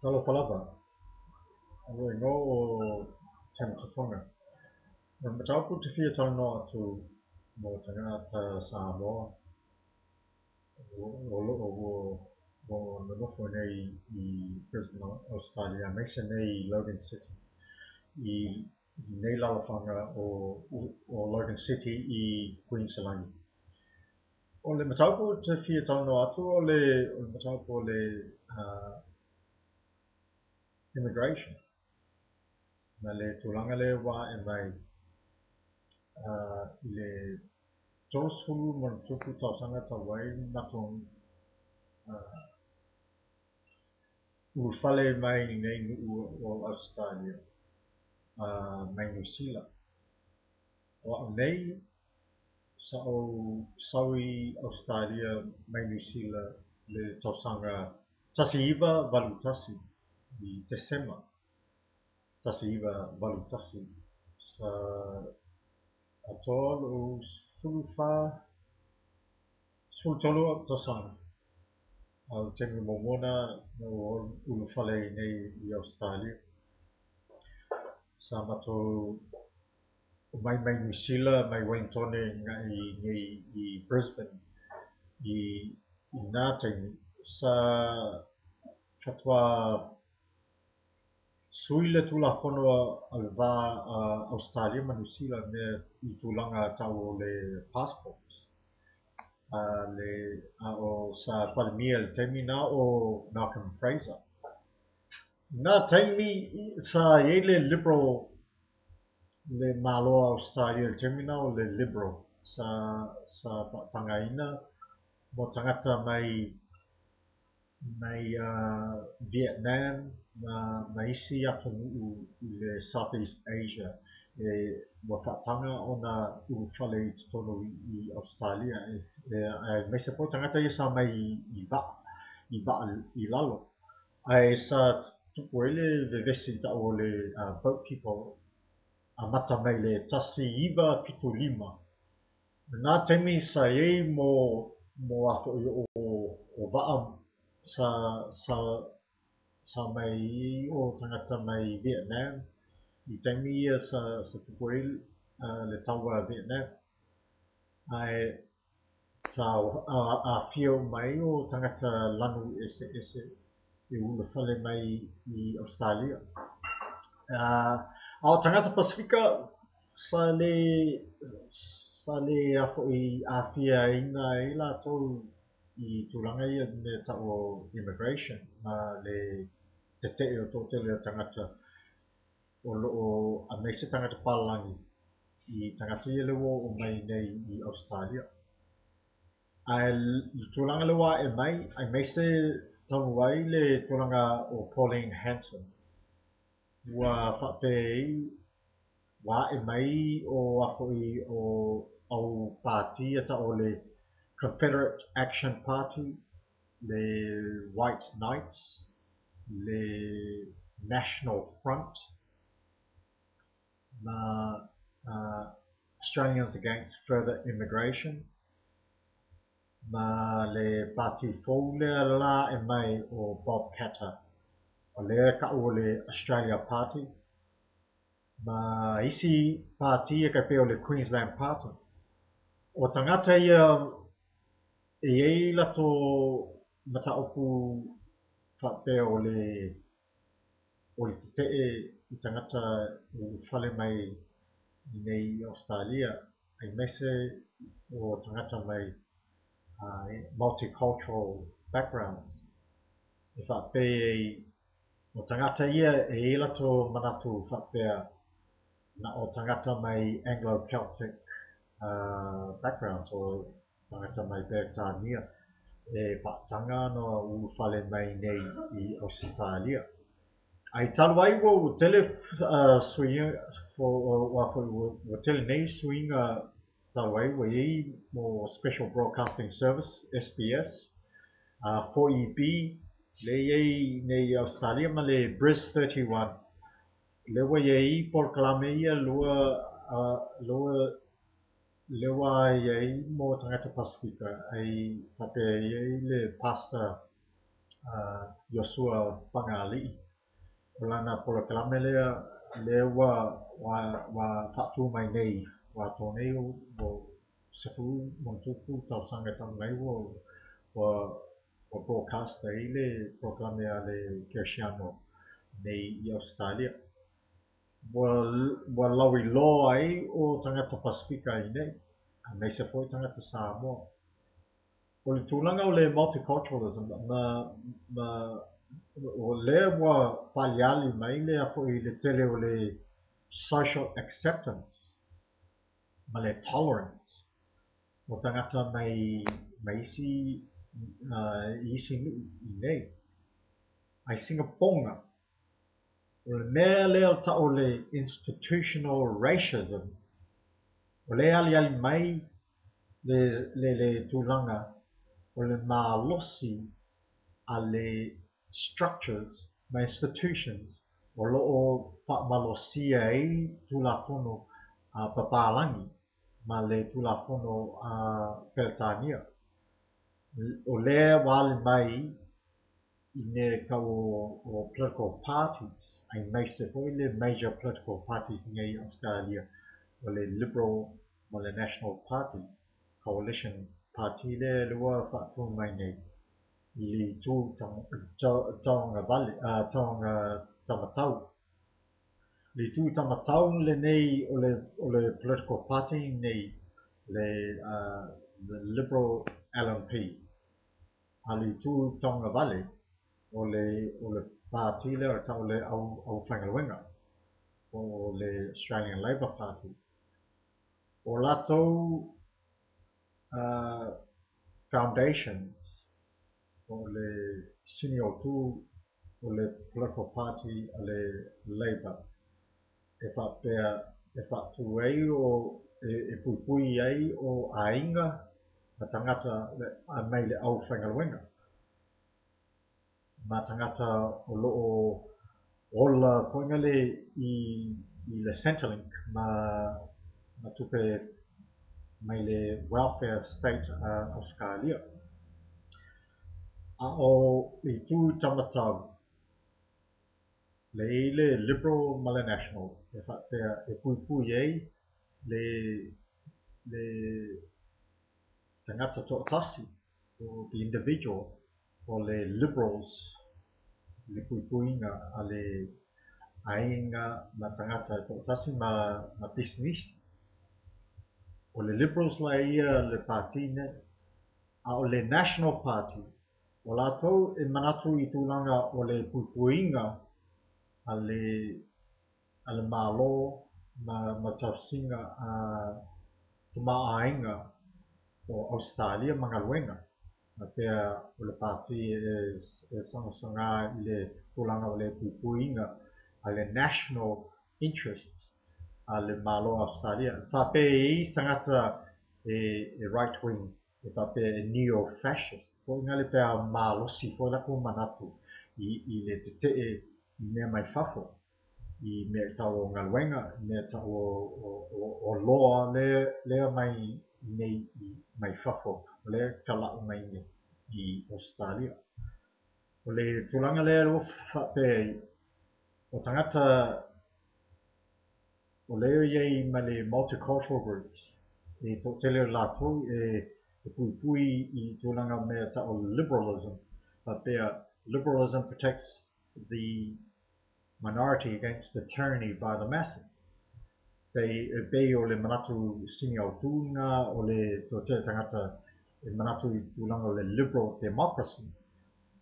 Talofa lava, o lou igoa o Tim Tufunga. O le mataupu ou te fia talanoa atu mo tagata Samoa o lo o ua nonofo nei i Brisbane, Ausetalia, aemaise nei i Logan City, i lenei alaalafaga o Logan City i Kuiniselani. O le mataupu ou te fia talanoa atu o le mataupu o le immigration ma le tulaga lea ua ae mai i le 37 tausaga talu ai matou ulufale mai i lenei nuu o Ausetalia mai Niu Sila. O au nei, sa ou sau i Ausetalia mai Niu Sila i le tausaga 1981 i Tesema 1981. Sa atoa lou 14, 13 ou tausaga. A o le taimi muamua lena na ou ulufale ai nei i Ausetalia. Sa matou omai mai Niu Sila mai Ueligitone agai nei i Brisbane i na taimi. Sa faatoa sui le Tulafono a le va a Ausetalia ma Niu Sila mea i tulaga tau o le passport. A o sa Palemia i le taimi lena o Malcolm Fraser. I na taimi sa i ai le Liberal, le Malo o Ausetalia i le taimi lena o le Liberal, sa faatagaina mo tagata mai Vietnam ma isi atunuu i le Southeast Asia ua faataga ona ulufale i totonu i Ausetalia, aemaise foi tagata ia sa omai i vaa, i vaa i lalo. Ae sa tupu ai le vevesi tau o le boat people amata mai le 1975. I lena taimi sa i ai mo a foi o vaa sa omai ai o tagata mai Vietnam i taimi ia sa tupu ai le taua a Vietnam. Ae sa aafia uma ai o tagata lanu eseese e ulufale mai i Ausetalia. A o tagata Pasefika sa le aafiaina ai latou i tulaga ia mea tau o immigration ma le tetee o toatele o tagata o lo o aemaise tagata palalagi i tagata ia lea ua oo mai nei i Ausetalia. Ae le tulaga lea ua ae mai, aemaise talu ai le tulaga o Pauline Hanson, ua faapea ai ua ae mai o a foi o au pati e tau o le Confederate Action Party, le White Knights, le National Front, ma Australians Against Further Immigration, ma le pati fou lea la ae mai o Bob Katter, o lea e tau o le Australia Party, ma isi pati e tai pei o le Queensland Party. O tagata ia e i ai latou mataupu faapea o le tetee i tagata ulufale mai nei i Ausetalia, aemaise o tagata mai multicultural backgrounds. E faapea ai o tagata ia e i ai latou manatu faapea na o tagata mai Anglo-Celtic backgrounds, o tagata mai Peretania e faataga ona ulufale mai nei i Ausetalia. Ae talu ai ua tele suiga, ua tele nei suiga talu ai ua i ai mo Special Broadcasting Service, SBS, 4EB, lea e i ai nei i Ausetalia ma le Bris 31. Lea ua i ai polokalame ia lua, lea ua i ai mo tagata Pasefika, ai faapea e i ai le pastor Iosua Fagalii, o lana polokalame lea lea ua ua faatu mai nei, ua atoa nei ua 10+ tausaga talu mai ua ua broadcast ai le polokalame a le kerisiano nei i Ausetalia. Ua lauiloa ai o tagata Pasefika i inei, aemaise foi tagata Samoa. O le tulaga o le multiculturalism ma ma o lea ua faaaliali mai le foi le tele o le social acceptance ma le tolerance o tagata mai mai isi isi nuu i nei. Ai Singapoga, o le mea lea o ta'u o le institutional racism, o lea e aliali mai le le le tulaga o le malosi a le structures ma institutions o lo o faamalosia ai Tulafono a papalagi ma le Tulafono a Peretania. O lea ua ali mai i mea tau o political parties, aemaise foi le major political parties nei i Ausetalia, o le Liberal ma le National Party, Coalition Party lea ua faatu mai nei i le itu tauagavale, tauagataumatau. Le itu taumatau lenei o le political party nei, le the Liberal LNP. A le itu tauagavale o le party lea o ta'u o le Aufaigaluega, po o le Australian Labor Party. O latou foundations, o le sini autu o le political party a le Labor e faapea e faatu ai o e puipui ai o aiga ma tagata mai le aufaigaluega ma tagata o lo o ola foi le i le Centrelink ma tupe mai le welfare state a Ausetalia. A o le itu taumatau, le i le Liberal ma le National e faapea e puipui ai le tagata toatasi, o the individual, o le Liberals, le puipuiga a le aiga ma tagata toatasi ma pisinisi. O le Liberals la ia le party nei. A o le National Party, o latou e manatu i tulaga o le puipuiga a le Malo ma tausiga a tamaoaiga o Ausetalia ma galuega. Faapea o le party e sagasagā i le tulaga o le puipuiga a le national interest a le Malo o Ausetalia. Faapea e i ai se tagata e right wing, e faapea e neo-fascist foi le pe a malosi foi latou manatu i le tetee i mea mai fafo, i mea tau o galuega, i mea tau o oloa lea mai nei mai fafo, o lea e tala'u mai nei i Ausetalia. O le tulaga lea ua faapea ai, o tagata o lea e i ai ma le multicultural groups, e toatele o latou e puipui i tulaga o mea tau o liberalism, faapea liberalism protects the minority against the tyranny by the masses. E pei o le manatu sini autu lena o le toatele tagata e manatu i tulaga o le liberal democracy,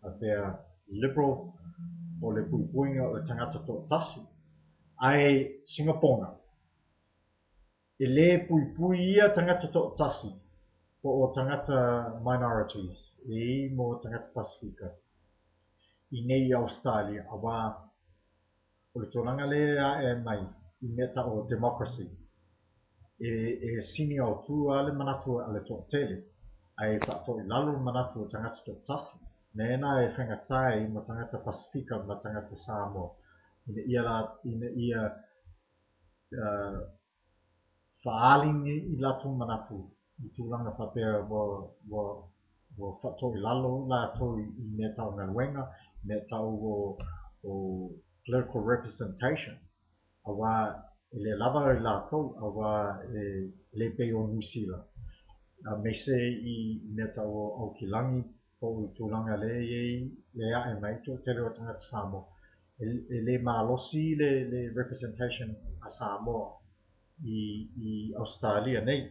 faapea liberal o le puipuiga o le tagata toatasi. Ae Singapoga, e lē puipui ia tagata toatasi po o tagata minorities e i mo tagata Pasefika i nei i Ausetalia, auā o le tulaga lea e a'e mai i mea tau o democracy, e sini autū lava le manatu a le toatele ae faatoilalo le manatu o tagata toatasi. Mea lena e faigata ai mo tagata Pasefika ma tagata Samoa ina ia faaali i latou manatu i tulaga faapea ua Ua faatoilalo latou i mea tau galuega, mea tau o political representation, auā e le lava i latou, auā e le pei o Niu Sila, aemaise i mea tau o Aukilani po o tulaga lea e i ai le ae mai ai toatele o tagata Samoa. E le malosi le representation a Samoa i Ausetalia nei.